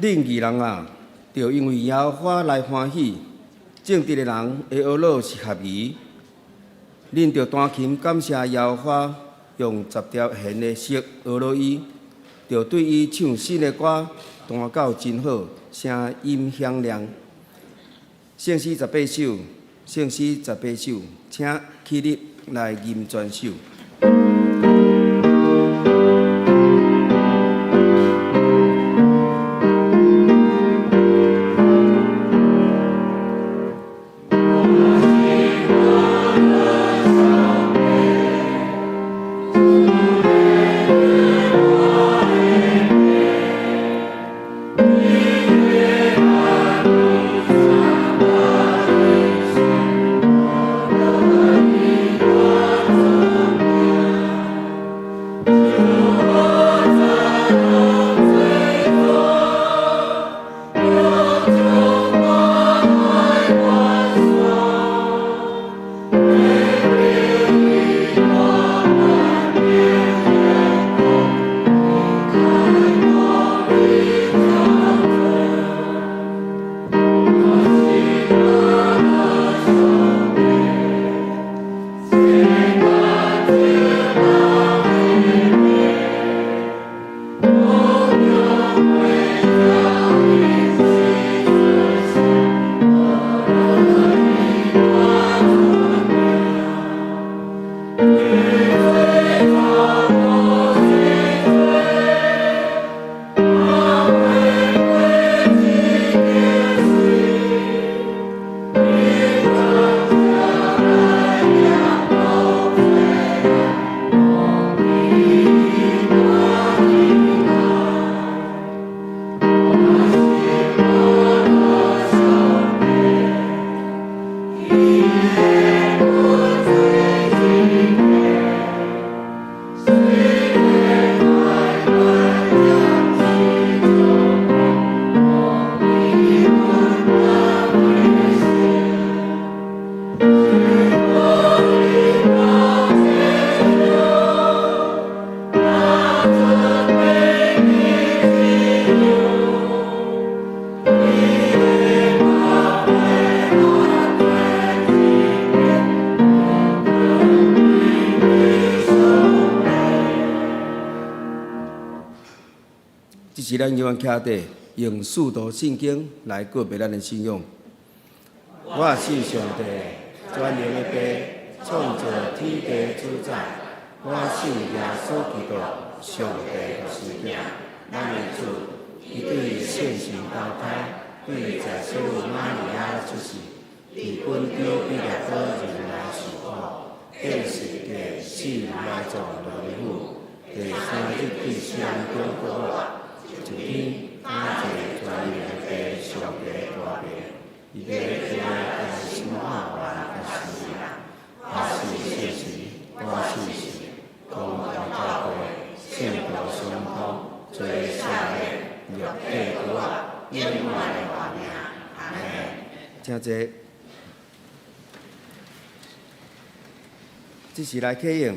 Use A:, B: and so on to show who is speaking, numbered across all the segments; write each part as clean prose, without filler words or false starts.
A: 恁義人啊，著因為耶和華來歡喜，正直的人的懊惱是合宜。恁著彈琴感謝耶和華，用十條弦的瑟呵咾伊，著對伊唱新的歌，彈到真好，聲音響亮。聖詩十八首，聖詩十八首，請起立來吟全首。這是咱永遠徛佇用使徒信經來告白咱的信仰。我信上帝，全能的父，創造天地主宰。我信耶穌基督，上帝獨生子，咱的主。伊對聖神投胎，對在聖母瑪利亞出世，佇本丟彼拉多人來受苦，釘十架死埋葬落地府，第三日對死人中復活，上天感謝全能的父上帝大名，伊欲來審判活人佮死人。我信聖神，我信神，公同教會，聖徒相通，罪赦免，肉體復活，永遠的活命。阿們。請坐。這是來啟應，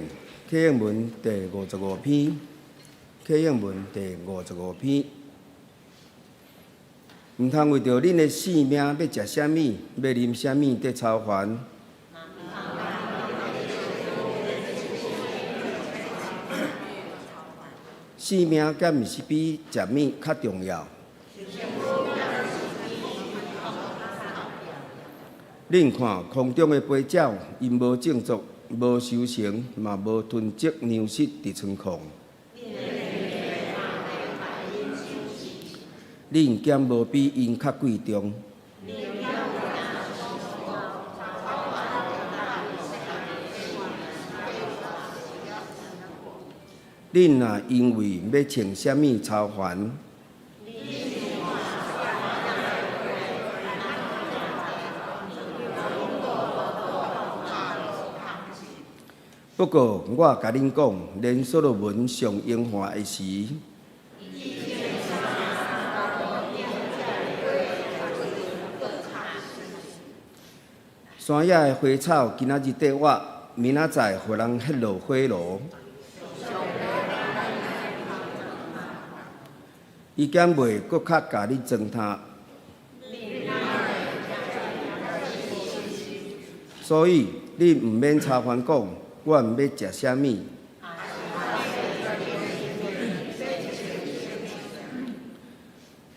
A: 啟應文第五十五篇，啟應文第五十五篇。毋通為著恁的性命欲食啥物，欲啉啥物，佇操煩。性命敢毋是比食物較重要？恁看空中的飛鳥，𪜶無種作，無收成，嘛無囤積糧食佇倉庫。恁敢無比𪜶較貴重？恁若因為欲穿啥物操煩？不過，我共恁講，連所羅門上榮華的時，山野的花草，今仔日綴活，明仔載予人彼落火爐。伊敢袂閣較共你糟蹋？所以，恁毋免操煩講，阮欲食啥物。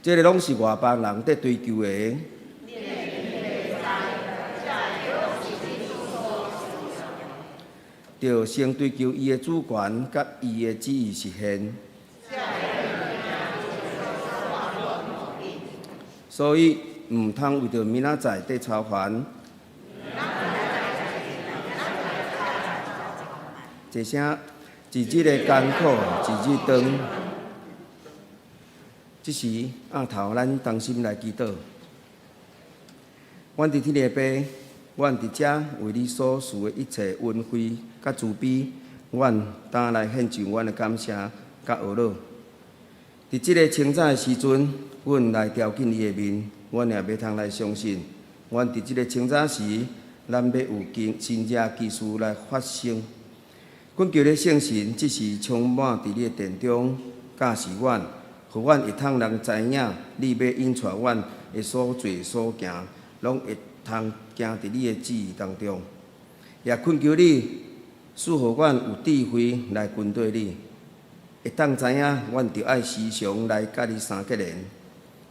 A: 這个攏是外邦人佇追求的。著先追求伊的主權佮伊的旨意實現。所以，毋通為著明仔載佇操煩。一聲，一日的艱苦，一日長。這時，暗頭咱同心來祈禱。阮佇天的父，阮佇遮為你所賜的一切恩惠佮慈悲，阮當來獻上阮的感謝佮懊惱。佇這个清早的時陣，阮來朝見你的面，阮也欲通來相信，阮佇這个清早時，咱欲有經神蹟奇事來發生。懇求你聖神，這時充滿佇你的殿中，教示阮，予阮會通人知影，你欲引帶阮的所做所行，攏會通行佇你的旨意當中。也懇求你賜予阮有智慧來跟綴你，會當知影，阮著愛時常來佮你相結連。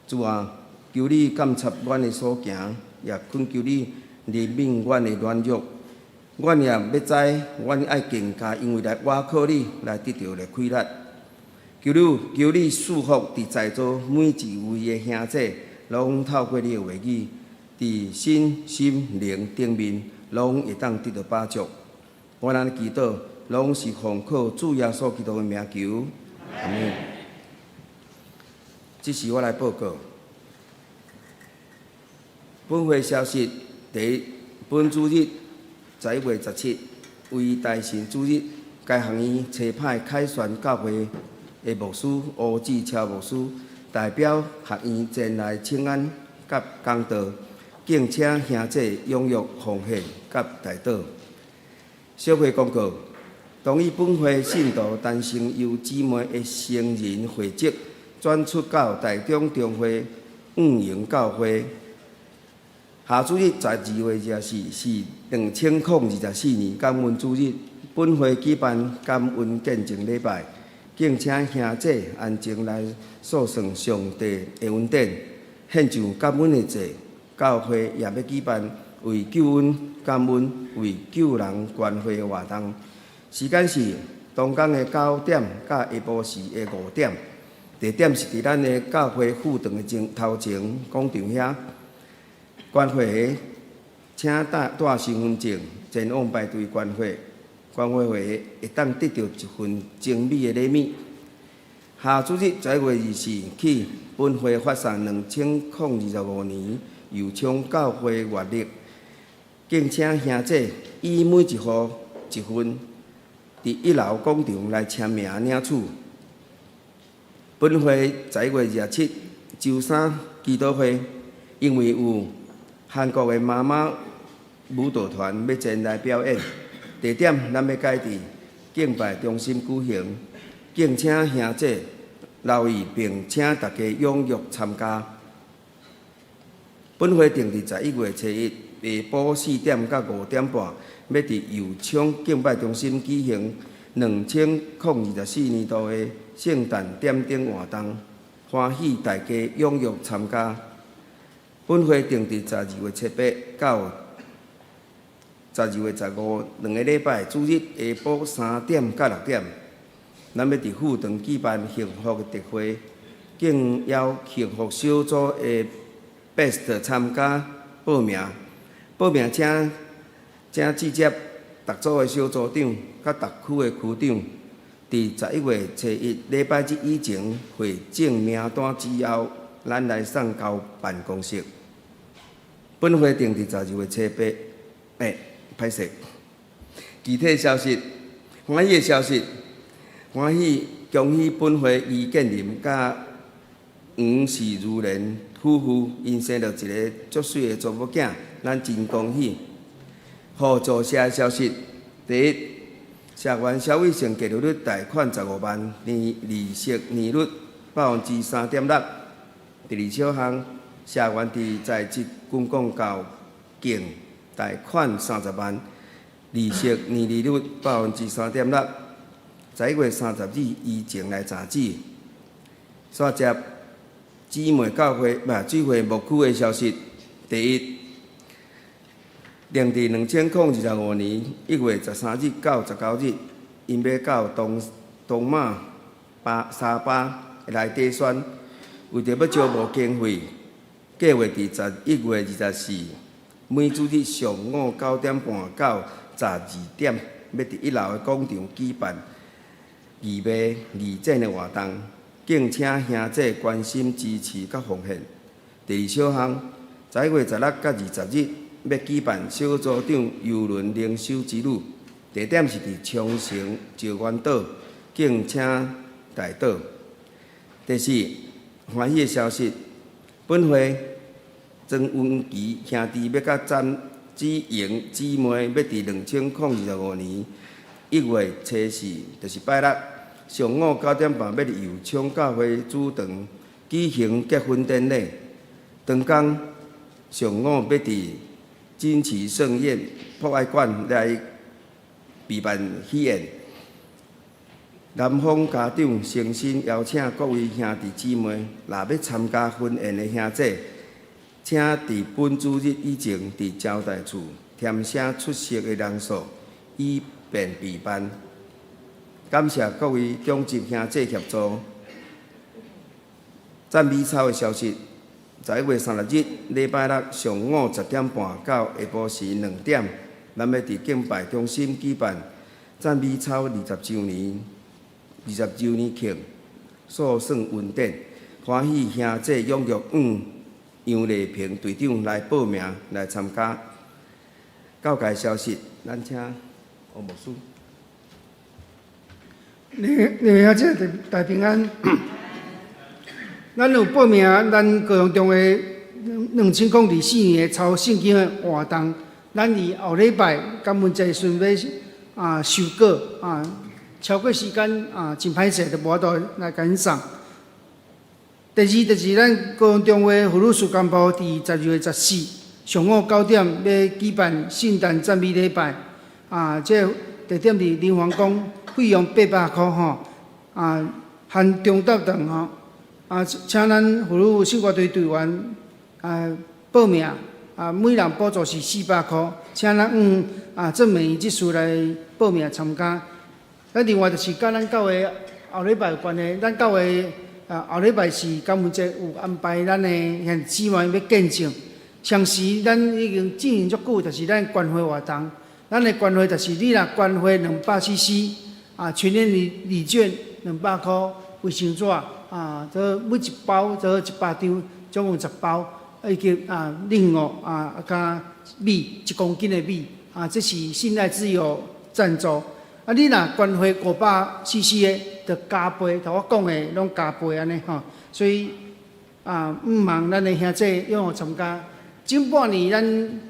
A: 主啊，求你監察阮的所行，也懇求你憐憫阮的軟弱。阮也欲知，阮愛更加因為來倚靠你，來得著的氣力。求你，求你賜福佇在座每一位的兄姐，攏透過你的話語，佇身心靈頂面，攏會當得著飽足。阮按呢祈禱，攏是奉靠主耶穌基督的名求。阿們。這時我來報告，本會消息：第一，本主日11月17為大神主日，該學院差派凱旋教會的牧師吳志超牧師代表學院前來請安佮講道，敬請兄姐踴躍奉獻佮代禱。小會公告：同意本會信徒陳成優姊妹的成人會籍轉出到台中中會五營教會。下主日12月24是2024年感恩主日，本會舉辦感恩見證禮拜，敬請兄姐安靜來數算上帝的恩典，獻上感恩的祭。教會也欲舉辦為救恩感恩、為救人關懷的活動。時間是當天的9點到下晡時的5點，地點是佇咱的教會副堂的前頭前廣場遐。關懷的，請帶帶身份證前往排隊關懷。關懷會會當得著一份精美的禮物。下主日11月24起，本會發送2025年右昌教會月曆，敬請兄姐以每一戶一份，佇一樓廣場來簽名領取。本會11月27週三祈禱會，因為有韓國的媽媽舞蹈團欲前來表演，地點咱欲改佇敬拜中心舉行，敬請兄姐留意，並請大家踴躍參加。本會定佇11月初一下晡4點到5點半，欲佇右昌敬拜中心舉行2024年度的聖誕點燈活動，歡喜大家踴躍參加。本會定佇12月初八到12月15兩个禮拜主日下晡3點到6點，咱欲佇副堂舉辦幸福的特會，敬邀幸福小組的 best 參加報名。報名請請直接逐組的小組長佮逐區的區長，佇11月初一禮拜日以前匯證名單之後，咱來送交辦公室。本會定佇12月初八，欸，歹勢。具體消息，歡喜的消息，歡喜恭喜本會余建林佮黃氏如蓮夫婦，𪜶生著一个足媠的查某囝，咱真恭喜。互助社的消息，第一，社員消費性給付率貸款15萬，年利息年率。3.6%。第二小項，社員佇在職軍公教敬貸款30萬，利息年利率3.6%，11月30日以前來截止。煞接姊妹教會毋聚會牧區的消息。第一，定佇2025年1月13日到19日，𪜶欲到東東馬巴沙巴來短宣，為著欲招募經費，計劃佇11月24，每主日上午9點半到12點，欲佇一樓的廣場舉辦義賣義剪的活動，敬請兄姐關心支持佮奉獻。第二小項，11月16佮20日，欲舉辦小組長郵輪靈修之旅，地點是佇沖繩石垣島，敬請代禱。第四，歡喜的消息，本會曾文琪兄弟欲佮詹子瑩姊妹，欲佇2025年1月初四，就是拜六上午9點半，欲佇右昌教會主堂舉行結婚典禮。當天上午欲佇錦旗盛宴博愛館來備辦喜宴。男方家長誠心邀請各位兄弟姊妹，若欲參加婚宴的兄姐，請佇本主日以前，佇招待處填寫出席的人數，以便備辦。感謝各位長執兄姐協助。讚美操的消息：11月30日禮拜六上午10點半到下晡時2點，咱欲佇敬拜中心舉辦讚美操20週年慶數算恩典，歡喜兄姐踴躍向楊麗萍隊長來報名來參加。教界消息，咱請黃牧師。
B: 兩位兄姐大平安。咱有報名咱高雄中會2024年抄聖經的活動。咱佇後禮拜感恩節時陣欲收稿，超過時間啊，真歹勢，就無法度來共𪜶送。第二就是咱高雄中會婦女事工部佇12月14上午9點欲舉辦聖誕讚美禮拜，這地點佇林皇宮，費用800箍吼，含中晝頓吼，請咱婦女聖歌隊隊員報名，每人補助是400箍，請咱鄭美儀執事來報名參加。咱另外就是佮咱教會後禮拜有關係，咱教會後禮拜是感恩節有安排咱的兄弟姊妹欲見證。相時咱已經進行足久，就是咱捐血活動。咱的捐血就是你若捐血200 CC，全聯禮禮券200箍，衛生紙這每一包這100張，總共10包，以及冷芋佮米1公斤的米，這是信愛之友贊助。你若捐血500 CC 的，就加倍，頭我講的攏加倍按呢吼。所以毋望咱的兄弟踴躍參加。整半年咱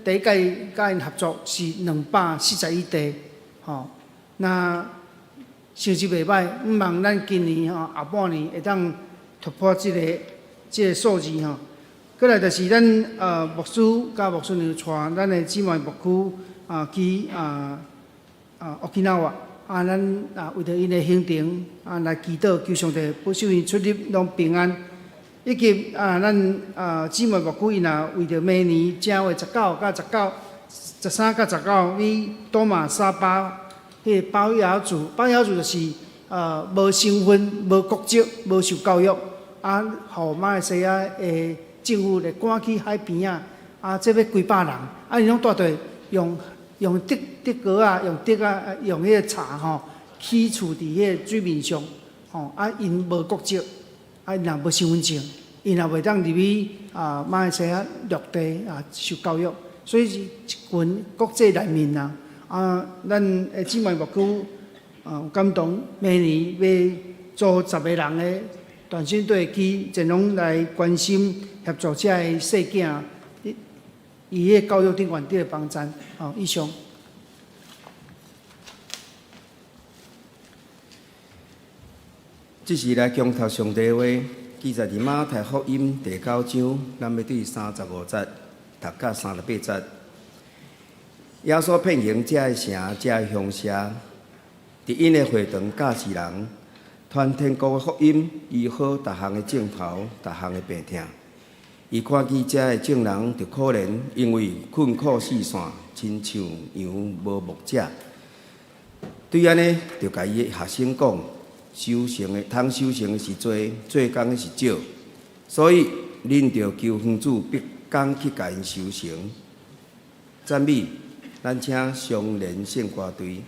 B: 第一屆佮𪜶合作是241塊，吼。那成績袂歹，毋望咱今年吼後半年會當突破這個數字吼。過來就是咱牧師佮牧師娘帶咱的姊妹牧區去Okinawa，咱為著𪜶的行程來祈禱，求上帝保守𪜶出入攏平安。以及咱姊妹牧區𪜶也為著明年正月19佮19、13佮19去多馬沙巴彼个包雅族，包雅族就是無身份、無國籍、無受教育，予馬來西亞的政府來趕去海邊仔，這欲幾百人，𪜶攏蹛佇用竹竹篙仔，用竹仔，用彼個柴吼，起厝佇彼個水面上，吼，𪜶無國籍，𪜶也無身份證，𪜶也袂當入去馬來西亞陸地受教育，所以是一群國際難民啊！咱的姊妹牧區有感動，明年欲組10個人的短宣隊去前往來關心協助遮个細囝，伊彼個教育頂懸得到幫贊。好，以上。
A: 這時來恭讀上帝話，記載佇馬太福音第九章，咱欲對35節讀到38節。耶穌遍行這个城、這个鄉社，佇𪜶的會堂教示人，傳天國的福音，醫好逐項的症頭、逐項的病疼。伊看見遮的眾人就可憐，因為困苦四散，親像羊無牧者。對按呢，就共伊的學生講：收成的通收成的是濟，做工的是少，所以恁著求園主派工去共𪜶收成。讚美，咱請雙聯聖歌隊。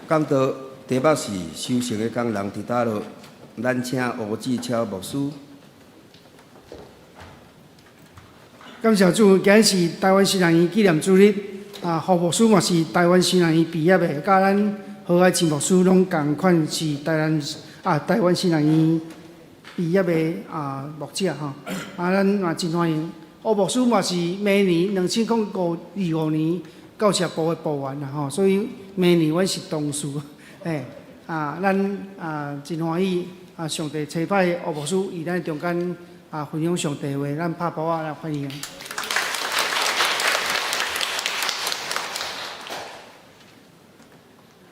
A: 講道題目是收成的工人佇佗落，咱請吳志超牧師。
B: 感謝主，今日是台灣神學院紀念主日。啊，胡牧師嘛是台灣神學院畢業的，佮咱何愛琴牧師攏仝款是台南啊台灣神學院畢業的啊牧者吼。啊，咱嘛真歡迎。胡牧師嘛是明年2025年教習部的部員啦吼，所以明年阮是同事。嘿，啊，咱啊真歡喜啊，上帝差派胡牧師佇咱中間啊分享上帝話，咱拍鼓仔來歡迎。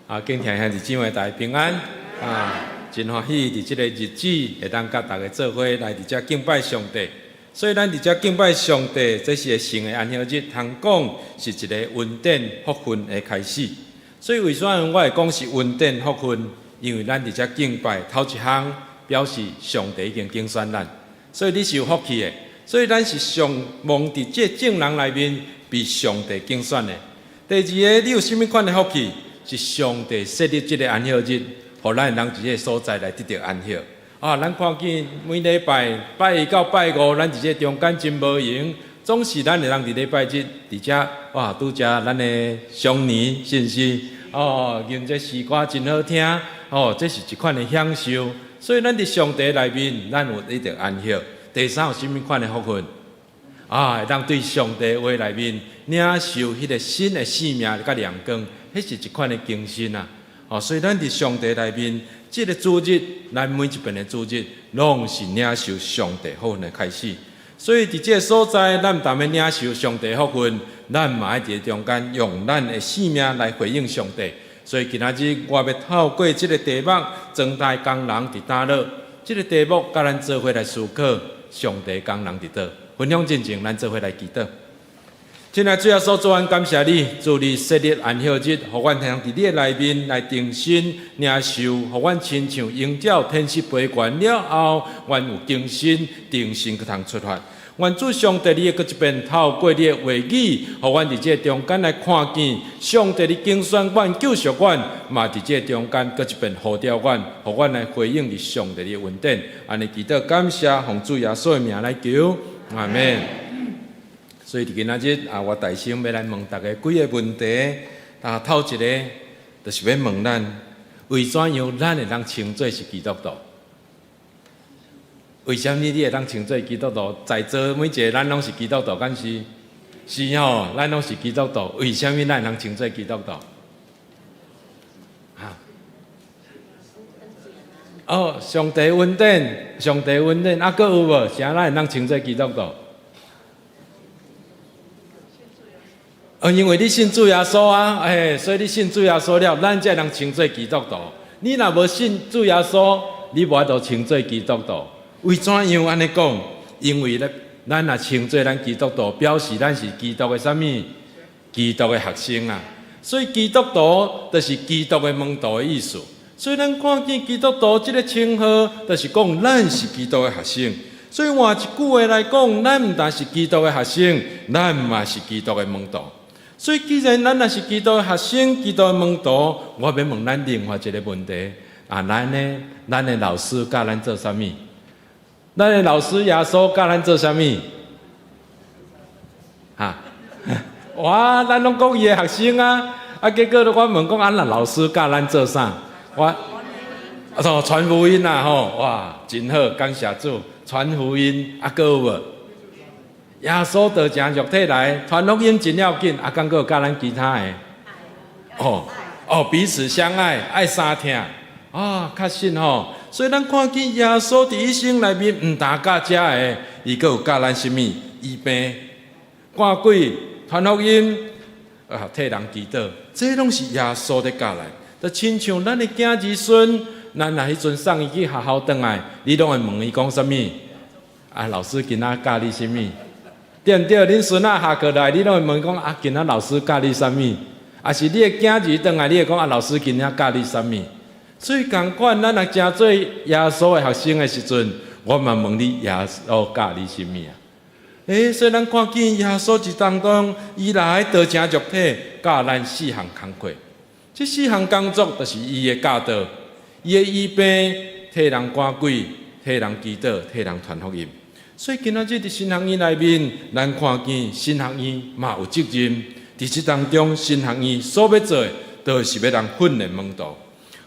C: 啊，敬聽兄弟姊妹大家平安啊！真歡喜佇這个日子會當佮大家做伙來佇遮敬拜上帝。所以咱佇遮敬拜上帝，這是個神的安息日，通講是一個恩典福分的開始。所以為啥我會講是恩典福分？因為咱佇遮敬拜頭一項表示上帝已經揀選咱，所以你是有福氣的。所以咱是上望佇這眾人內面被上帝揀選的。第二个，你有啥物款的福氣？是上帝設立這个安息日，予咱會當佇這个所在來得著安息。啊，咱看見每禮拜拜一到拜五，咱佇這中間真無閒，總是咱會當佇禮拜日佇遮哇，拄則咱的雙年是毋是？哦，用這詩歌真好聽，哦，這是一款的享受。所以咱佇上帝內面，咱有得著安息。第三有啥物款的福分？啊，會當對上帝話內面領受彼个新的生命佮亮光，彼是一款的更新啊！哦，所以咱佇上帝內面，這个主日，咱每一遍的主日，攏是領受上帝福分的開始。所以佇這个所在，咱毋但欲領受上帝福分，咱嘛愛佇中間用咱的生命來回應上帝。所以今仔日我欲透過這个題目，莊台工人佇佗落？這个題目佮咱做伙來思考，上帝工人佇佗？分享進前，咱做伙來祈禱。親愛主耶穌，主，阮感謝你，主你設立安息日，予阮通佇你的內面來重新領受，予阮親像鷹鳥天使飛懸了後，阮有更新，重新閣通出發。願主上帝，你會閣一遍透過你的話語，予阮佇這个中間來看見上帝你揀選阮、救贖阮，嘛佇這个中間閣一遍呼召阮，予阮來回應佇上帝的恩典。按呢祈禱感謝，奉主耶穌的名來求，阿們。所以佇今仔日啊，我大聲欲來問大家幾个問題。啊，頭一个就是欲問咱，為怎樣咱會當稱做是基督徒？為啥物你會當稱做基督徒？在座每一个咱攏是基督徒，敢是？是吼，咱攏是基督徒。為啥物咱會當稱做基督徒？哈？哦，上帝恩典，上帝恩典，啊，閣有無？啥咱會當稱做基督徒？哦，因為你信主耶穌啊，哎，所以你信主耶穌了，咱才會當稱做基督徒。你若無信主耶穌，你無法度稱做基督徒。為怎樣按呢講？因為咧，咱若稱做咱基督徒，表示咱是基督的啥物？基督的學生啊。所以基督徒就是基督的門徒的意思。所以咱看見基督徒這个稱號，就是講咱是基督的學生。所以換一句話來講，咱毋但是基督的學生，咱嘛是基督的門徒。所以，既然咱若是基督的學生、基督的門徒，我欲問咱另外一个問題：啊，咱呢？咱的老師教咱做啥物？咱的老師耶穌教咱做啥物？哈？哇！咱攏講伊的學生啊，啊，結果我問講，啊，若老師教咱做啥？我啊，哦，傳福音啊，吼！哇，真好，感謝主，傳福音啊，閣有無？耶穌道成肉體來傳福音真要緊，啊，敢閣有教咱其他的？哦哦，彼此相愛，愛相疼啊，確實吼。所以咱看見耶穌佇一生內面，毋但教這个，伊閣有教咱啥物？醫病、趕鬼、傳福音，啊，替人祈禱，這攏是耶穌咧教咱。就親像咱的囝兒孫，咱若彼陣送伊去學校轉來，你攏會問伊講啥物？啊，老師今仔教你啥物？對毋對？恁孫仔下課來，你攏會問講啊，今仔老師教你啥物？抑是你的囝兒轉來，你會講啊，老師今仔教你啥物？所以仝款，咱若成做耶穌的學生的時陣，我嘛問你，耶穌教你啥物啊？欸，所以咱看見耶穌佇當中，伊來道成肉體，教咱四項工課。這四項工作就是伊的教導，伊的醫病、替人趕鬼、替人祈禱、替人傳福音。所以今仔日佇神學院內面，咱看見神學院嘛有責任。佇這當中，神學院所欲做的，就是欲通訓練門徒，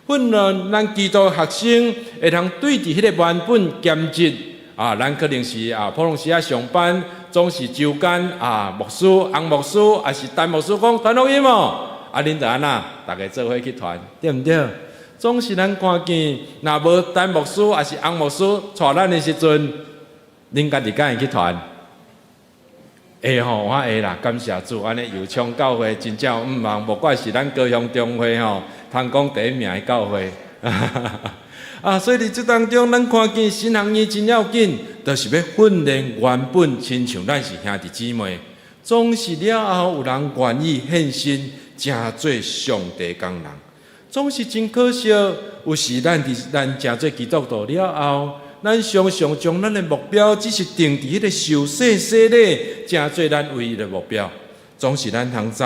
C: 訓練咱基督學生會通對佇彼个原本兼職啊，咱可能是啊，普通時仔上班，總是週間啊，牧師、翁牧師，抑是陳牧師講傳福音哦，啊，恁就按怎，逐家做伙去傳，對毋對？總是咱看見，若無陳牧師，抑是翁牧師帶咱的時陣，恁家己敢會去傳？會吼，我會啦，感謝主，按呢右昌教會真正有向望，無怪是咱高雄中會吼，通講第一名的教會。啊，所以佇這當中，咱看見神學院真要緊，就是欲訓練原本親像咱是兄弟姊妹，總是了後有人願意獻身，成做上帝工人，總是真可惜，有時咱佇咱成做基督徒了後，咱常常將咱的目標只是定佇彼个受洗洗禮，成做咱唯一的目標。總是咱通知，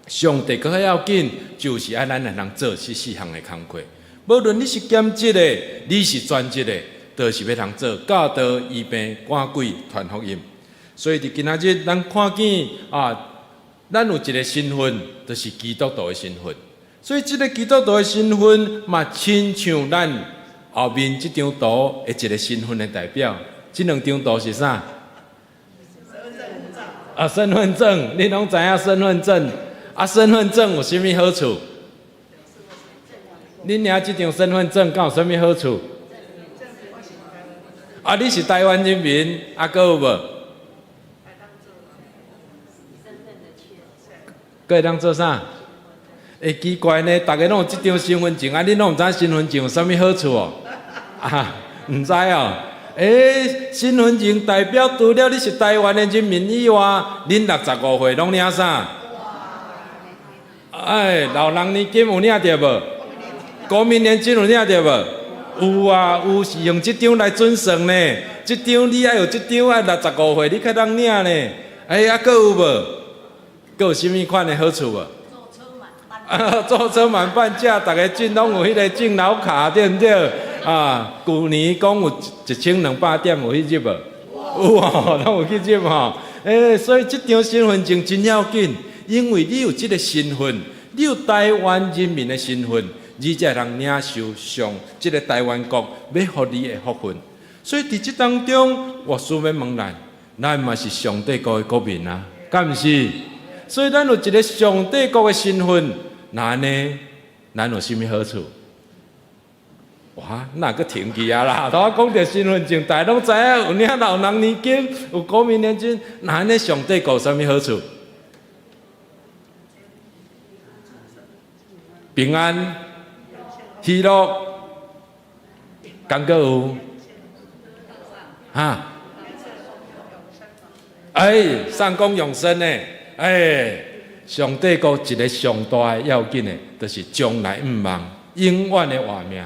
C: 上帝閣較要緊，就是愛咱來通做這四項的工課。無論你是兼職的，你是全職的，都是欲通做教導、醫病、趕鬼、傳福音。所以佇今仔日，咱看見啊，咱有一个身份，就是基督徒的身份。所以，這个基督徒的身份嘛，親像咱後面這張圖的一个身份的代表。這兩張圖是啥？啊，身份證，你攏知影身份證？啊，身份證有啥物好處？恁領這張身份證敢有啥物好處？啊，你是台灣人民，啊，閣有無？閣會當做啥？會奇怪呢，逐家攏有這張身份證，啊，恁攏毋知身份證有啥物好處哦？啊，毋知哦。欸，身份證代表除了你是台灣的人民以外，恁六十五歲攏領啥？哎，老人年金有領著無？國民年金有領著無？有啊，有是用這張來準算呢。這張你愛有這張愛六十五歲，你才當領呢。欸，啊，閣有無？閣有啥物款的好處無？啊，坐車滿半價，逐家進攏有彼个敬老卡，對毋對？啊，舊年講有1200點有去入無？有哦，攏有去入吼。欸，所以這張身份證真要緊，因為你有這个身份，你有台灣人民的身份，你才會通領受上這个台灣國欲予你的福分。所以佇這當中，我想欲問咱，咱嘛是上帝國的國民啊，敢毋是？所以咱有一个上帝國的身份，那按呢，咱有啥物好處？哇，哪閣停去啊啦？頭仔講著身份證，大家攏知影有領老人年金，有國民年金，那按呢上帝國有啥物好處？平安、喜樂，敢閣有？哈？哎，上供永生呢？哎，上帝國一个上大的要緊的，就是將來向望永遠的活命。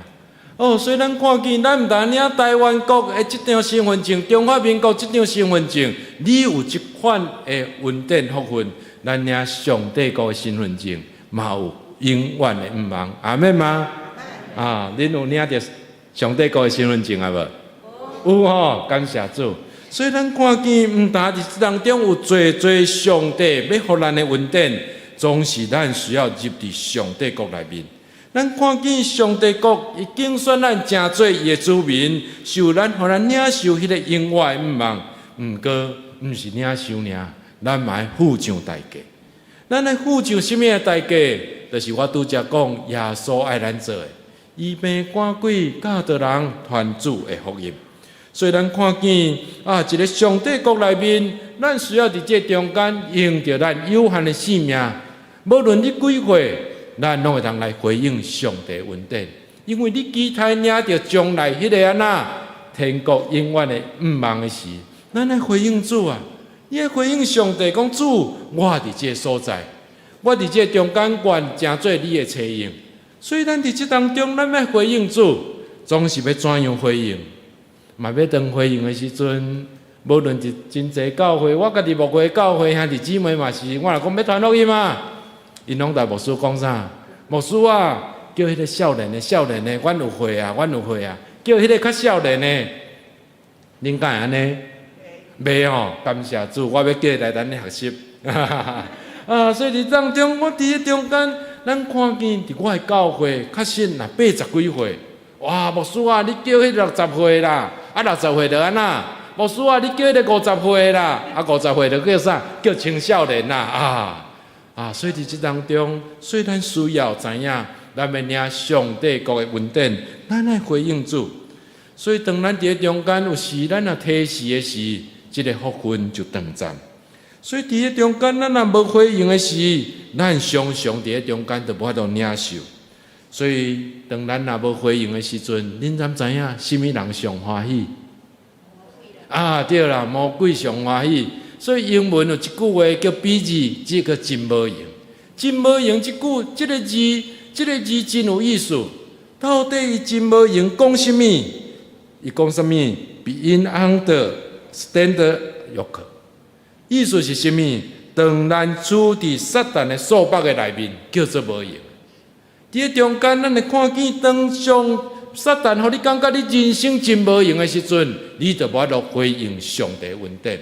C: 哦，所以咱看見，咱毋但領台灣國的這張身份證，中華民國這張身份證，你有這款的恩典福分，咱領上帝國的身份證，嘛有永遠的向望。阿們嗎？啊，恁有領著上帝國的身份證啊無？有吼，感謝主。所以咱看見，毋但佇這當中有濟濟上帝欲予咱的恩典，總是咱需要入佇上帝國內面。咱看見上帝國伊揀選咱成做伊的子民，受咱予咱領受彼个永遠的向望。毋過，毋是領受爾，咱嘛愛付上代價。咱愛付上啥物的代價？就是我拄才講，耶穌愛咱做的，醫病趕鬼，教導人傳主的福音。所以咱看見啊，一个上帝國內面，咱需要佇這中間用著咱有限的性命，無論你幾歲，咱攏會當來回應上帝恩典，因為你期待領著將來彼个按怎天國永遠的向望的時，咱來回應主啊！你愛回應上帝講主，我佇這个所在，我佇這个中間願成做你的差用。所以咱佇這當中，咱欲回應主，總是欲怎樣回應？嘛欲當回應的時陣，無論是真濟教會，我家己牧會教會兄弟姊妹嘛是，我若講欲傳福音啊，𪜶攏共牧師講啥？牧師啊，叫彼个少年的、少年的，阮有會啊，阮有會啊，叫彼个較少年的，恁敢會按呢？袂吼，感謝主，我欲叫伊來咱咧學習。啊，所以佇當中，我佇咧中間，咱看見佇我的教會，確實若80幾歲，哇，牧師啊，你叫彼60歲啦，啊60歲就按怎？牧師啊，你叫彼個50歲啦，啊50歲就叫啥？叫青少年啦，啊啊！所以佇這當中，所以咱需要知影，咱欲領上帝國的恩典，咱愛回應主。所以當咱佇咧中間有時，咱若推辭的時，這个福分就斷絕。所以佇咧中間，咱若無回應的時，咱常常佇咧中間就無法度領受。所以當咱若無回應的時陣，恁敢知影啥物人上歡喜？啊，對啦，魔鬼上歡喜。所以英文有一句話叫 busy，這個真無閒。真無閒這句，這个字，這个字真有意思。到底伊真無閒講啥物？伊講啥物？Being under standard yoke，意思是啥物？當咱處佇撒旦的束縛的內面，叫做無閒。佇咧中間，咱會看見當上撒旦予你感覺你人生真無閒的時陣，你就無法度回應上帝恩典。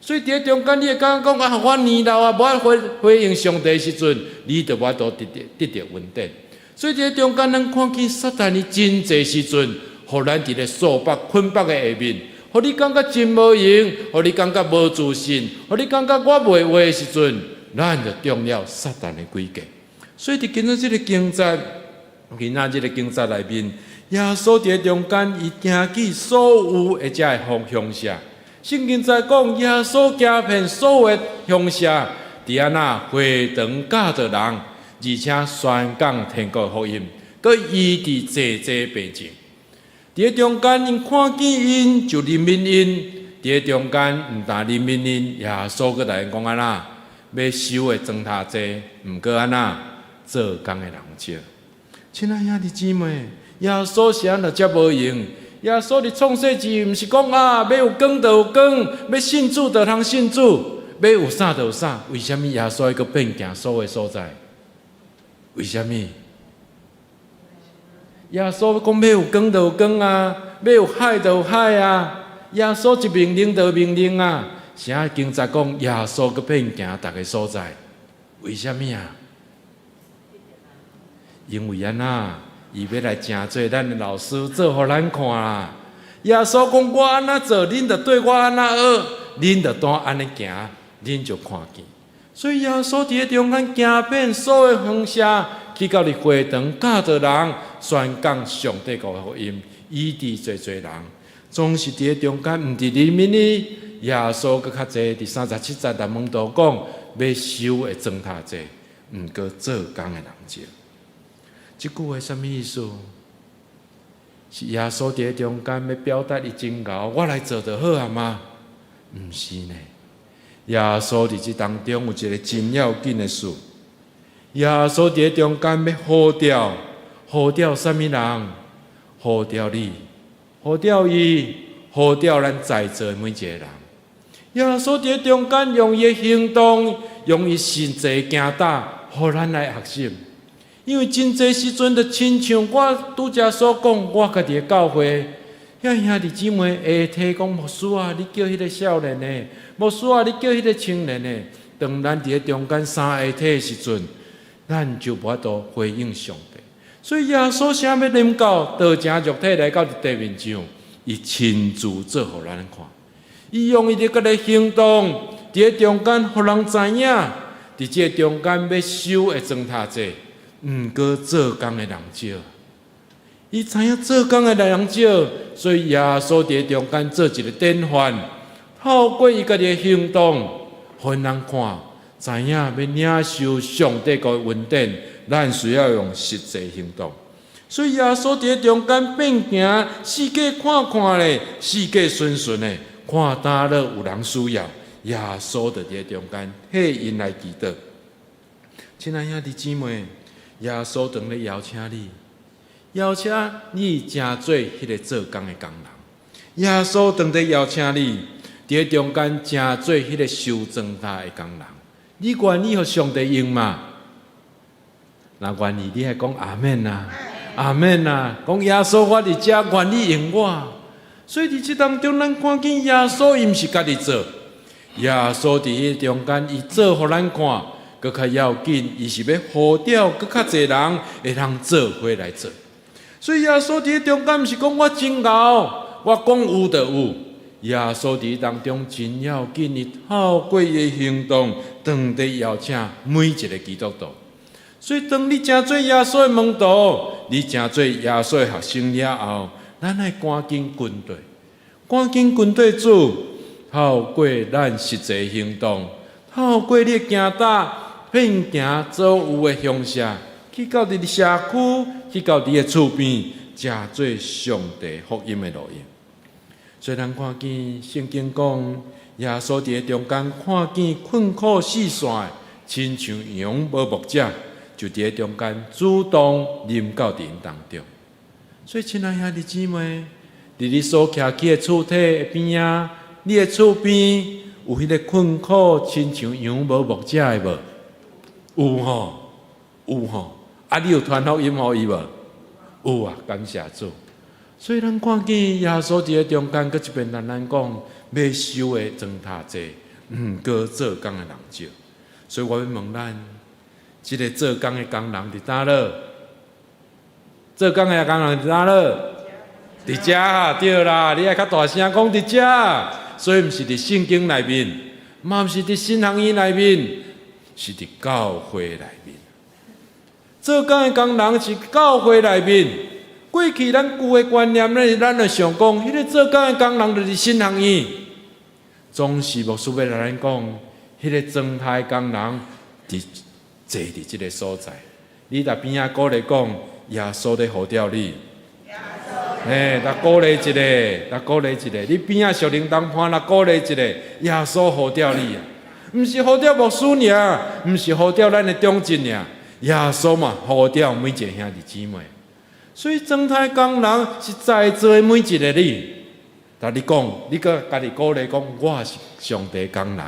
C: 所以佇咧中間，你會感覺講啊，我年老啊，無法回應上帝的時陣，你就無法度得著恩典。所以佇咧中間，咱看見撒旦伊真濟時陣，予咱佇咧束縛捆綁的下面，予你感覺真無閒，予你感覺無自信，予你感覺我袂話的時陣，咱就中了撒旦的詭計。所以佇今仔這个經節，今仔這个經節內面，耶穌佇咧中間，伊行去所有的遮个鄉舍。聖經在講，耶穌行遍所有的鄉舍，佇按怎會堂教導人，而且宣講天國福音，閣醫治濟濟病症。佇咧中間，𪜶看見𪜶就憐憫𪜶；佇咧中間，毋但憐憫𪜶，耶穌閣來講按怎，欲收的磚頭濟，毋過按怎，做工的人少。親愛兄弟姊妹，耶穌是按怎遮無閒？耶穌佇創世記，毋是講啊，欲有光就有光，欲信主就通信主，欲有啥就有啥。為啥物耶穌愛閣變行所有所在？為啥物？耶穌講欲有光就有光啊，欲有海就有海啊。耶穌一命令就命令啊。啥經節講耶穌閣變行逐个所在？為啥物啊？因為按怎？伊欲來成做咱的老師，做予咱看啦。耶穌講我按怎做，恁就綴我按怎學，恁就拄按呢行，恁就看見。所以耶穌佇咧中間行遍所有鄉社，去到佇會堂教導人，宣講上帝國的福音，醫治濟濟人。總是佇咧中間，毋止憐憫伊，耶穌閣較濟，佇37節來門徒講，欲收的磚頭濟，毋過做工的人少。這句話啥物意思？是耶穌佇咧中間欲表達伊真𠢕，我來做就好啊嗎？毋是呢。耶穌佇這當中有一个真要緊的事。耶穌佇咧中間欲呼召，呼召啥物人？呼召你，呼召伊，呼召咱在座的每一个人。耶穌佇咧中間用伊的行動，用伊實際行動，予咱來學習。因為真濟時陣，就親像我拄才所講，我家己的教會，遐兄弟姊妹會提講牧師啊，你叫彼个少年的，牧師啊，你叫彼个青年的。當咱佇咧中間三下體的時陣，咱就無法度回應上帝。所以耶穌啥欲臨到道成肉體來到佇地面上，伊親自做予咱看，伊用伊的家己行動，佇咧中間予人知影，佇這个中間欲收的磚頭濟。毋過做工的人少，伊知影做工的人少，所以耶穌佇中間做一个典範，透過伊家己的行動，予人看，知影欲領受上帝國的恩典，咱需要用實際行動。所以耶穌佇中間變行，四界看看咧，四界巡巡的，看佗落有人需要，耶穌就佇中間替𪜶來祈禱。親愛兄弟姊妹，耶穌當咧邀請你，邀請你成做彼个做工的工人。耶穌當咧邀請你，佇咧中間成做彼个收磚頭的工人。你願意予上帝用嗎？若願意，你愛講阿們啊，阿們啊！講耶穌，我佇遮願意用我。所以佇這當中，咱看見耶穌伊毋是家己做，耶穌佇彼中間，伊做予咱看。閣較要緊，伊是欲呼召閣較濟人會通做伙來做。所以耶穌佇中間毋是講我真𠢕，我講有就有。耶穌佇當中真要緊，伊透過伊的行動，當地邀請每一个基督徒。所以當你成做耶穌的門徒，你成做耶穌的學生了後，咱愛趕緊跟綴，趕緊跟綴主，透過咱實際行動，透過你的行踏。遍行所有的鄉社，去到佇社區，去到佇个厝邊，成做上帝福音的路用。所以咱看見聖經講，耶穌佇咧中間看見困苦四散，親像羊無牧者，就佇咧中間主動臨到佇𪜶當中。所以，親愛兄弟姊妹，佇你所徛起的厝體的邊仔，你的厝邊有彼个困苦，親像羊無牧者的無？有吼，有吼，啊！你有傳福音予伊無？有啊，感謝主。所以咱看見耶穌佇咧中間，閣一遍同咱講，欲收的磚頭濟，毋過做工的人少。所以我欲問咱，這个做工的工人佇佗落？做工的工人佇佗落？佇遮對啦，你愛較大聲講佇遮。所以毋是佇聖經內面，嘛毋是佇神學院內面。是佇教會內面，做工的工人是教會內面。過去咱舊的觀念咧，咱就想講，彼个做工的工人就是神學院。總是牧師欲來咱講，彼个磚頭的工人佇坐佇這个所在。你佇邊仔鼓勵講，耶穌咧呼召你。嘿，來鼓勵一下，來鼓勵一下。你邊仔屬靈同伴來鼓勵一下，耶穌呼召你啊！毋是呼召牧師爾，毋是呼召咱的長執爾，耶穌嘛呼召每一个兄弟姊妹。所以裝刣工人是在座的每一个你。但你講，你閣家己鼓勵講，我是上帝工人。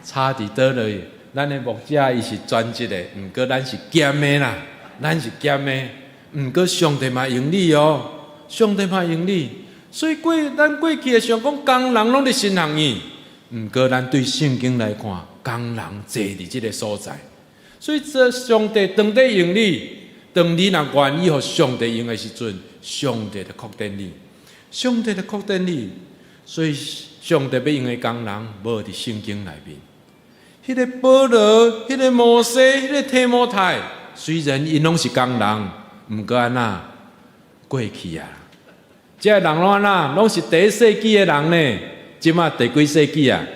C: 差佇佗落？咱的牧者伊是專職的，毋過咱是兼的啦，咱是兼的。毋過上帝嘛用你哦，上帝嘛用你。所以過咱過去會想講工人攏佇神學院，毋過咱對聖經來看，工人坐佇這个所在。所以這上帝當咧用你，當你若願意予上帝用的時陣，上帝就擴展你，上帝就擴展你。所以上帝欲用的工人，無佇聖經內面。彼个保羅、彼个摩西、彼个提摩太，雖然𪜶攏是工人，毋過按怎過去啊？這个人攏按怎？攏是第一世紀的人呢？這馬第幾世紀啊？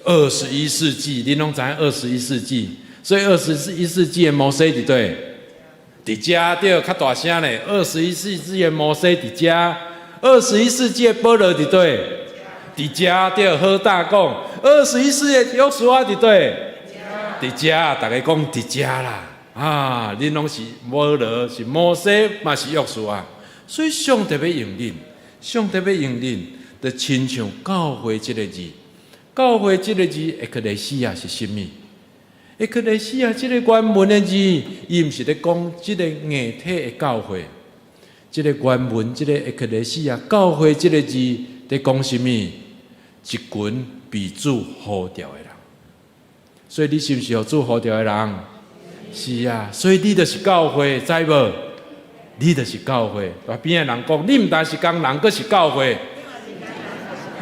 C: 二十一世紀，恁攏知影二十一世紀？所以二十一世紀的摩西佇佗？佇遮對，較大聲咧。二十一世紀的摩西佇遮，二十一世紀的保羅佇佗？佇遮對，好大講。二十一世紀的約書亞佇佗？佇遮，逐家講佇遮啦。啊，恁攏是保羅，是摩西，嘛是約書亞。所以上帝欲用恁，上帝欲用恁，就親像教會這个字，教會這个字，エクレシア是啥物？エクレシア這个原文的字，伊毋是咧講這个硬體的教會，這個原文這個エクレシア教會這个字，佇講啥物？一群被主呼召的人。所以你是毋是予主呼召的人？是啊，所以你就是教會，知無？你就是教會。邊仔人講，你毋但是工人，閣是教會。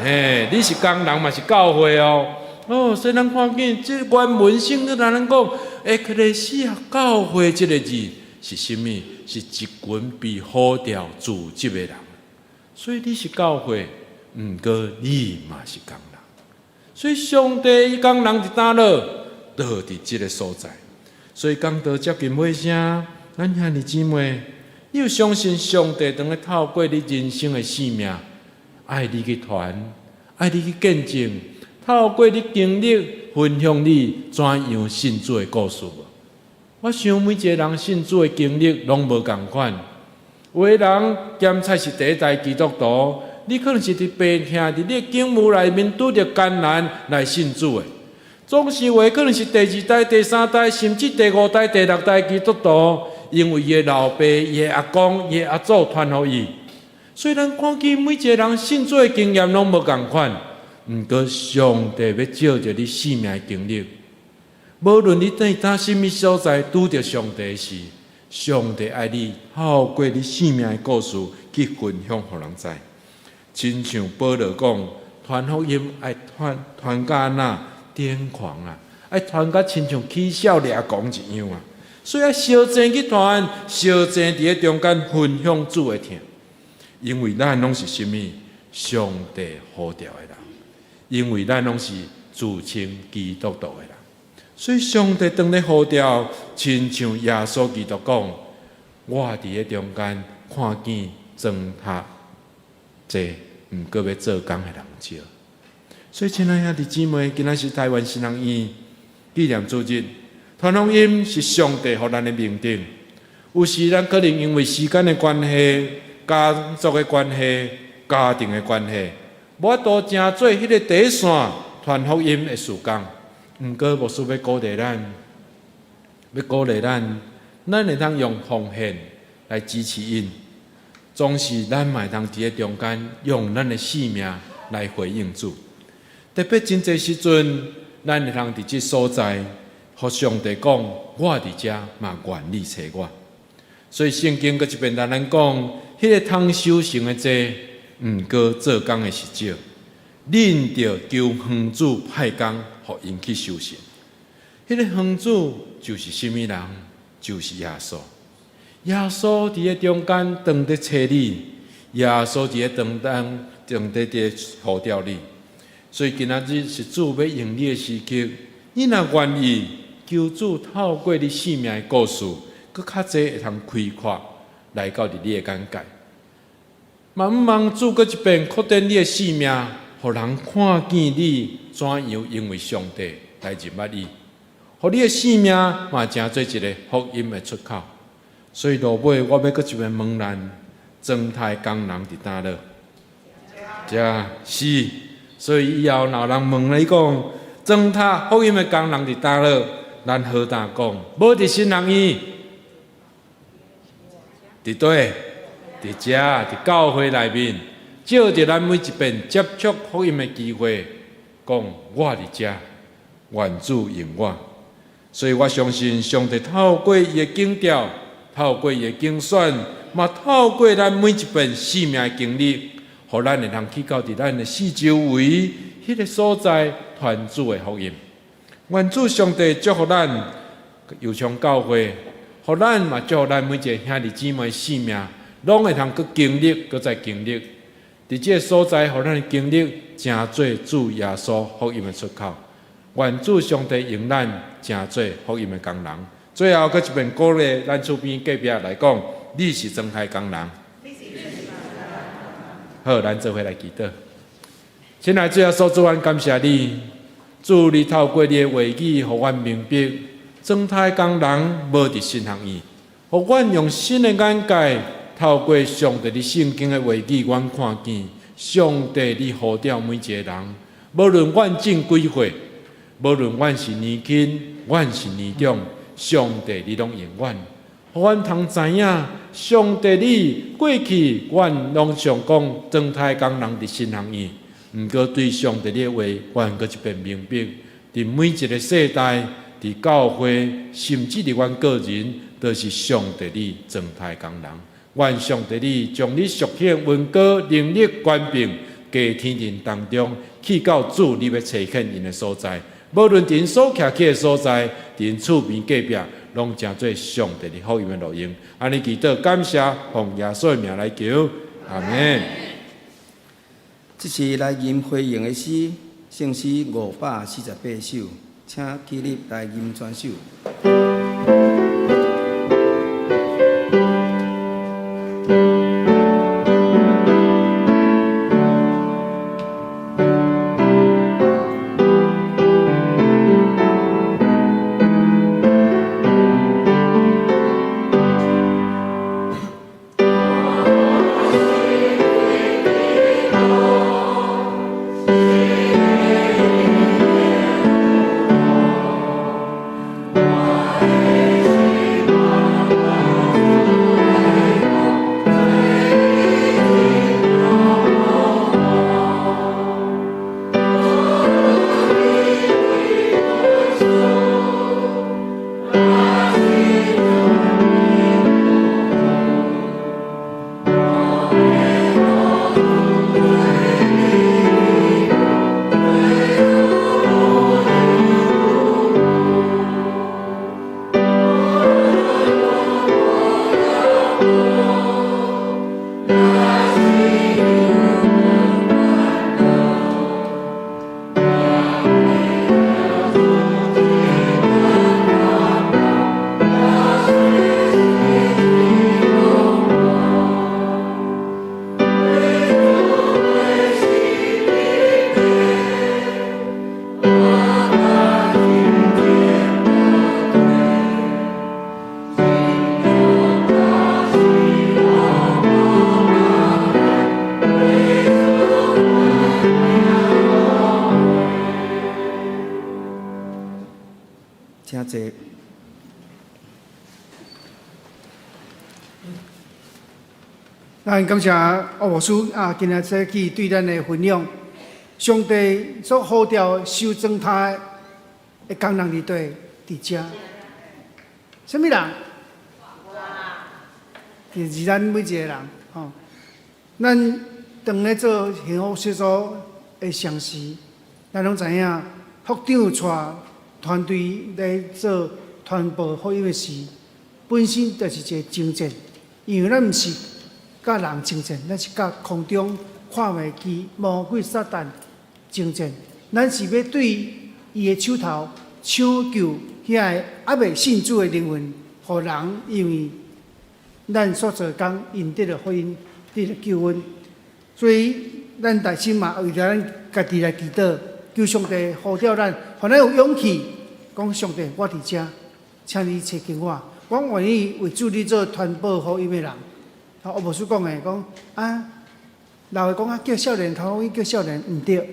C: 嘿，你是工人嘛是教會哦。哦，所以咱看見這原文聖經咱講，エクレシア教會這个字是啥物？是一群被呼召組織的人。所以你是教會，毋過你嘛是工人。所以上帝伊工人佇佗落？就佇這个所在。所以講到接近尾聲，咱兄弟姊妹，你有相信上帝當咧透過你人生的生命，愛你去傳，愛你去見證，透過你經歷分享你怎樣信主的故事無？我想每一个人信主的經歷攏無仝款。有的人兼采是第一代基督徒，你可能是佇病痛，佇你的境遇內面拄著艱難來信主的。總是有的可能是第二代、第三代，甚至第五代、第六代基督徒，因為伊的老爸、伊的阿公、伊的阿祖傳予伊。所以咱看見每一个人信主的經驗攏無仝款，毋過上帝欲藉著你生命的經歷，無論你佇佗啥物所在拄著上帝時，上帝愛你透過你生命的故事去分享予人知。親像保羅講，傳福音愛傳傳甲按怎癲狂啊，愛傳甲親像起痟掠狂一樣啊！所以愛相爭去傳，相爭佇咧中間分享主的疼。因為咱攏是啥物？上帝呼召的人，因為咱攏是自稱基督徒的人，所以上帝當咧呼召，親像耶穌基督講：我佇咧中間看見磚頭濟，毋過欲做工的人少。所以，親愛兄弟姊妹，今仔是台灣神學院紀念主日，傳福音是上帝予咱的命定。有時咱可能因為時間的關係、工作的關係、家庭的關係，無法度成做彼个第一線傳福音的事工。毋過牧師欲鼓勵咱，欲鼓勵咱，咱會當用奉獻來支持𪜶，總是咱嘛會當佇咧中間用咱的生命來回應主。特別真濟時陣，咱會通佇這所在，予上帝講，我佇遮嘛願你揣我。所以聖經閣一遍同咱講，彼个通收成的濟，毋過做工的是少。恁著求園主派工，予𪜶去收成。彼个園主就是啥物人？就是耶穌。耶穌佇咧中間當咧揣你，耶穌佇咧當當當咧佇呼召你。所以今仔日是主欲用你的時刻，你若願意，求主透過你生命的故事，閣較濟會通開闊，來到佇你的眼界。嘛毋通主閣一遍擴展你的生命，予人看見你怎樣因為上帝來認捌你，予你的生命嘛成做一个福音的出口。所以落尾我欲閣一遍問咱，裝刣工人佇佗落？遮是，所以以後若有人問你講，裝刣福音的工人佇佗落？咱好膽講，無佇神學院，佇佗？佇遮，佇教會內面，藉著咱每一遍接觸福音的機會，講我佇遮，願主用我。所以我相信上帝透過伊的揀召，透過伊的揀選，嘛透過咱每一遍生命的經歷，予咱會通去到佇咱的四周圍彼个所在傳主的福音。願主上帝祝福咱右昌教會，予咱嘛祝福咱每一个兄弟姊妹生命，攏會通閣經歷，閣再經歷。佇這个所在，予咱經歷成做主耶穌福音的出口。願主上帝用咱成做福音的工人。最後，閣一遍鼓勵咱厝邊隔壁來講，你是裝刣工人。好，咱做伙來祈禱。親愛的主耶穌，主，阮感謝你，主你透過你的話語，予阮明白，裝刣工人無佇神學院，予阮用新的眼界，透過上帝你聖經的話語，阮看見上帝你呼召每一个人，無論阮進幾歲，無論阮是年輕，阮是年長，上帝你攏用阮，予阮通知影，上帝你過去，阮攏想講裝刣工人佇神學院，毋過對上帝你的話，阮閣一遍明白，佇每一个世代，佇教會，甚至佇阮個人，都是上帝你裝刣工人。願上帝你將你屬天恩膏、能力、權柄，加添𪜶當中，去到主你欲差遣𪜶的所在，無論𪜶所徛起的所在，𪜶厝邊隔壁，攏成做上帝的福音的路用。按呢祈禱感謝，奉耶穌的名來求，阿們。
A: 這是來吟回應的詩，聖詩548首，請起立來吟全首。請坐。
B: 咱感謝奧牧師啊，今仔早起對咱的分享，上帝所呼召收裝刣的工人佇佗？佇遮，啥物人？就是咱每一个人吼。咱當咧做幸福小組的嘗試，咱攏知影，福長帶團隊來做傳播福音的事，本身就是一個征戰，因為咱毋是佮人征戰，咱是佮空中看袂見魔鬼撒旦征戰。咱是欲對伊的手頭搶救遐个猶未信主的靈魂，予人因為咱所做工，𪜶得著福音，得著救恩。所以咱大心嘛，為著咱家己來祈禱，求上帝呼召咱，予咱有勇氣講上帝，我佇遮，請你差遣我，我願意為主你做傳播福音的人。啊，我牧師講的，講啊，老的講啊，叫少年傳福音，叫少年毋對，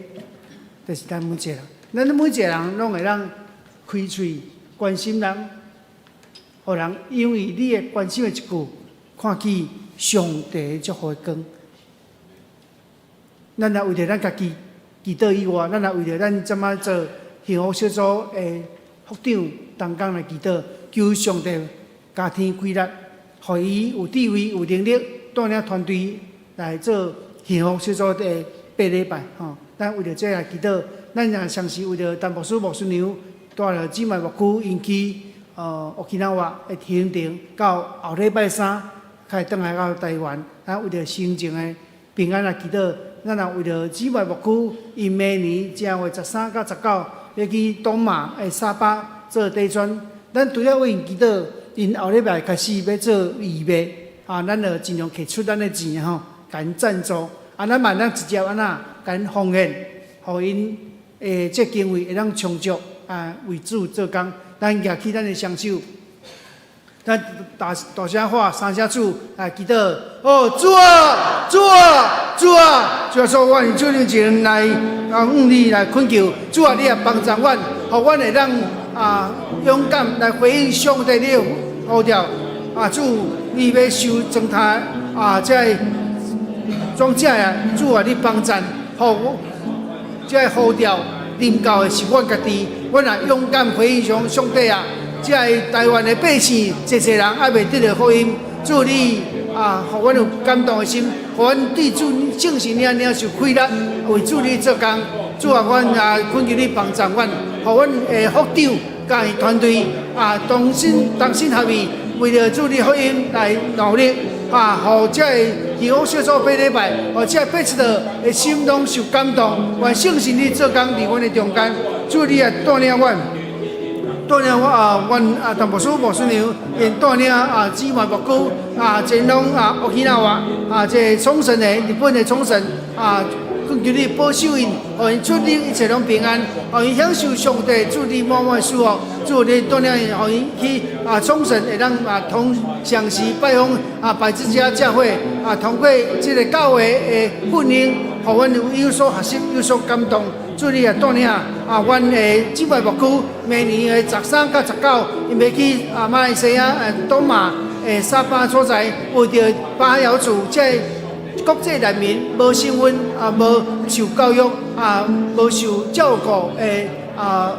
B: 就是咱每一個人，咱每一個人攏會當開喙關心人，予人因為你的關心的一句，看見上帝祝福的光。咱若為著咱家己祈禱以外，咱若為著咱這擺做幸福小組的副長同工來祈禱，求上帝加添氣力，予伊有智慧、有能力帶領團隊來做幸福小組的八禮拜吼。咱為著這來祈禱，咱也相是為著陳牧師、牧師娘帶著姊妹牧區𪜶去沖繩的行程，到後禮拜三開轉來到台灣，咱為著行程的平安來祈禱。咱也為著姊妹牧區，𪜶明年正月13到19欲去東馬的沙巴做短宣。咱除了為𪜶祈禱，𪜶後禮拜開始欲做義賣，啊，咱就盡量摕出咱的錢吼，共𪜶贊助。啊，咱嘛當直接按怎共𪜶奉獻，予𪜶的這經費會當充足啊，為主做工。咱舉起咱的雙手，咱大大聲喊三聲主來祈禱。哦，主啊，主啊，主啊！主啊，說我佇主面前來啊，向你來懇求，主啊，你也幫助阮，予阮會當啊勇敢來回應上帝你的呼召。啊，主，你欲收裝他啊，這个裝者啊，主啊，你幫贊，予我這个呼召臨到的是阮家己，阮若勇敢回應上上帝啊，這个台灣的百姓，濟濟人猶未得著福音，主你啊，予阮有感動的心，予阮對主聖神領領受氣力，為主你做工。主啊，阮啊懇求你幫助阮，予阮的副長佮伊團隊啊同心同心合意，為著主你福音來努力。啊，予這個幸福小組八禮拜，予這個八七的心攏受感動，願聖神你做工佇阮的中間，主你也帶領阮，帶領我啊，阮啊，陳牧師、牧師娘，𪜶帶領啊，姊妹牧區啊，前往啊，沖繩啊，這個沖繩的日本的沖繩啊，懇求你保守𪜶，予𪜶出入一切攏平安，予𪜶享受上帝主你滿滿的祝福，主你帶領𪜶，予𪜶去啊沖繩會當啊同相時拜訪啊百字架教會啊，通過這個教會的訓練，予阮有有所學習，有所感動。主你也帶領啊，阮的姊妹牧區明年的13到19，𪜶欲去啊馬來西亞東馬的沙巴所在，為著巴瑤族這個國際難民無身份啊，無受教育啊，無受照顧的啊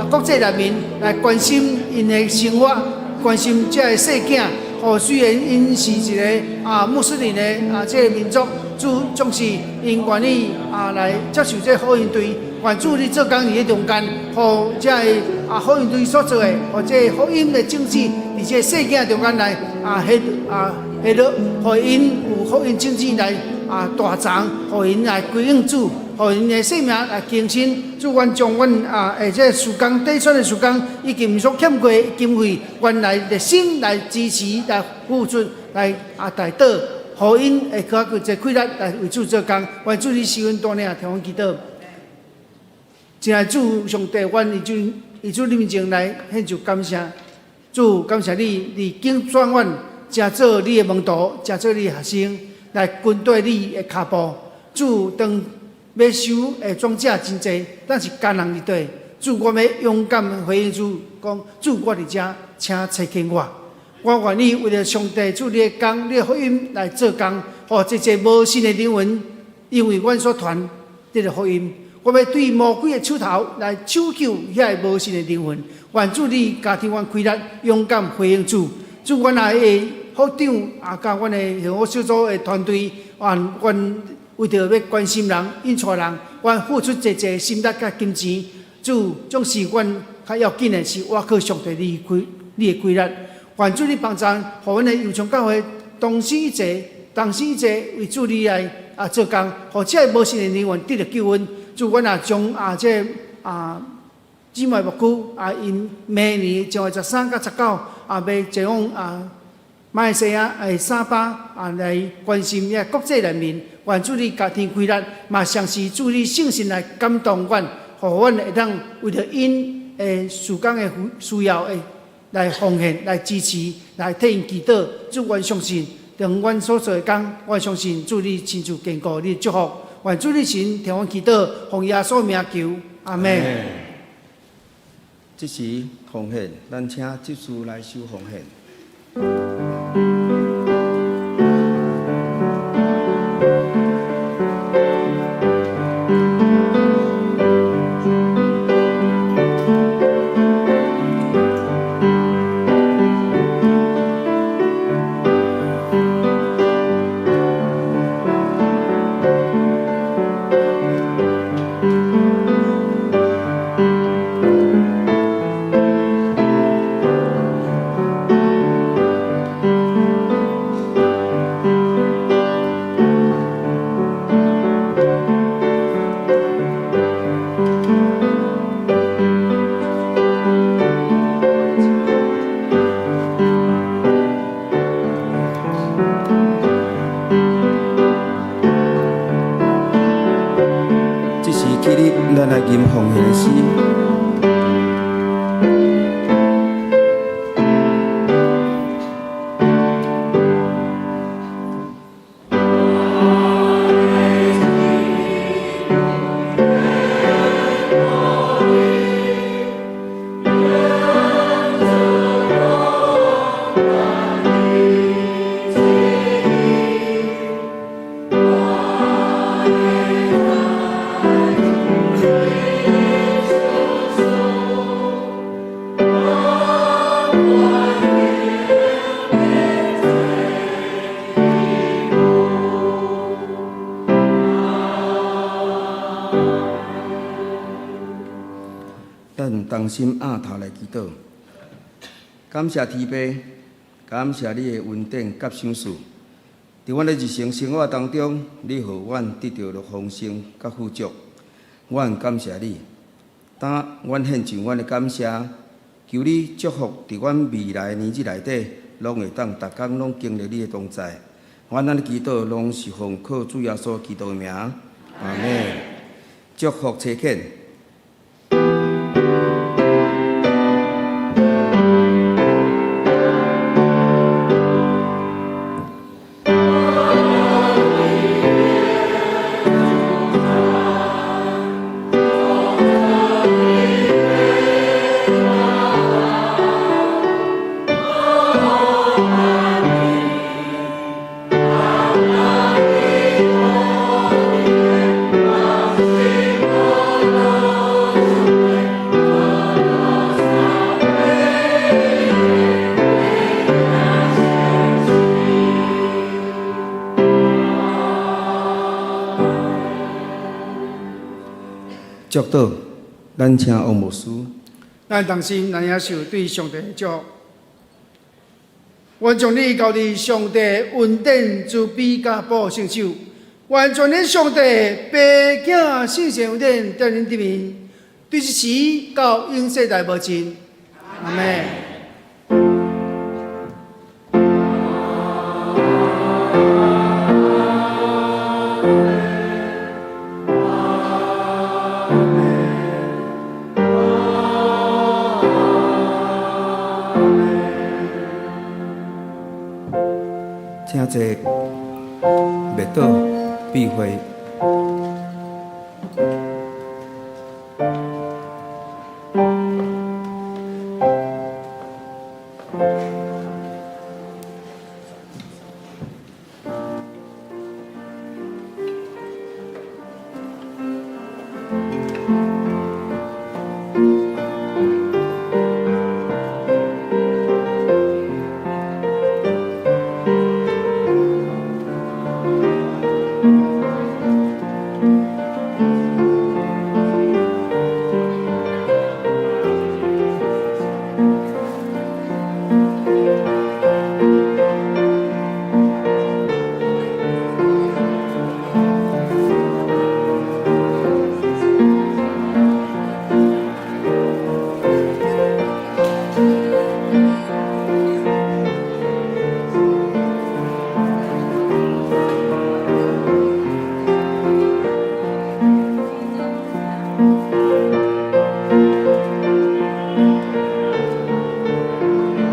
B: 國際難民來關心𪜶的生活，關心這个細囝。哦，雖然𪜶是一个啊穆斯林的啊這个民族，主總是𪜶願意啊來接受這個福音隊，願主你做工佇咧中間，予這个啊福音隊所做的，予這個福音的種子佇這個細囝中間來啊彼啊彼落，予𪜶有福音種子來啊大長，予𪜶來歸向主，予𪜶的生命來更新。主，阮將阮啊，這個事工短宣的事工，以及所欠過的經費，阮來熱心來支持、來付出、來啊代禱，予𪜶會較閣濟氣力來為主做工。願主你賜阮帶領，聽阮祈禱。親愛主上帝，阮以主以主你面前來獻上感謝。主，感謝你，你揀選阮，成做你的門徒，成做你的學生，來跟綴你的跤步。主，當欲收的莊稼真濟，但是工人佇底。主，我欲勇敢回應主，講主，我佇遮，請差遣我。我願意為著上帝主你的工，你的福音來做工，予濟濟無信的靈魂，因為阮所傳這个福音，我欲對魔鬼的手頭來拯救遐个無信的靈魂。願主你加添阮氣力，勇敢回應主。主，阮也的副長啊，佮阮的幸福小組的團隊，願阮為著欲關心人、引帶人，阮付出濟濟心力佮金錢。主，總是阮較要緊的是，倚靠上帝你氣你的氣力。願主你幫助，予阮的右昌教會同心一齊，同心一齊為主你來啊做工，予這個無信的靈魂得著救恩。主，阮也將啊這個啊姊妹牧區啊，𪜶明年正月13到19啊，欲前往啊馬來西亞的沙巴啊來關心遐國際難民，願主你共天開力，嘛相信主你聖神來感動阮，予阮會當為著𪜶的事工的需要的來奉獻、來支持、來替𪜶祈禱。主，阮相信，當阮所做的工，我相信主你親自堅固你的祝福。願主你神聽阮祈禱，奉耶穌名求，阿們。
A: 這時奉獻，咱請執事來收奉獻。這時起立，咱來吟奉獻的詩。咱同心扌頭來祈禱，感謝天父，感謝你的恩典佮賞賜。佇阮的日常生活當中，你予阮得著豐盛佮富足，阮感謝你。當阮獻上阮的感謝，求你祝福佇阮未來的年日內底，攏會當逐工攏經歷你的同在。阮按呢祈禱，攏是奉靠主耶穌基督的名，阿們。祝福齊懇。祝禱，咱請王牧師。
B: 咱同心來領受對上帝的祝福。願將你交佇上帝恩典慈悲佮保護聖手。願全能上帝父子聖神恩典佇恁頂面，對這時到永世代無盡。阿們。
A: 請坐，默禱，閉會。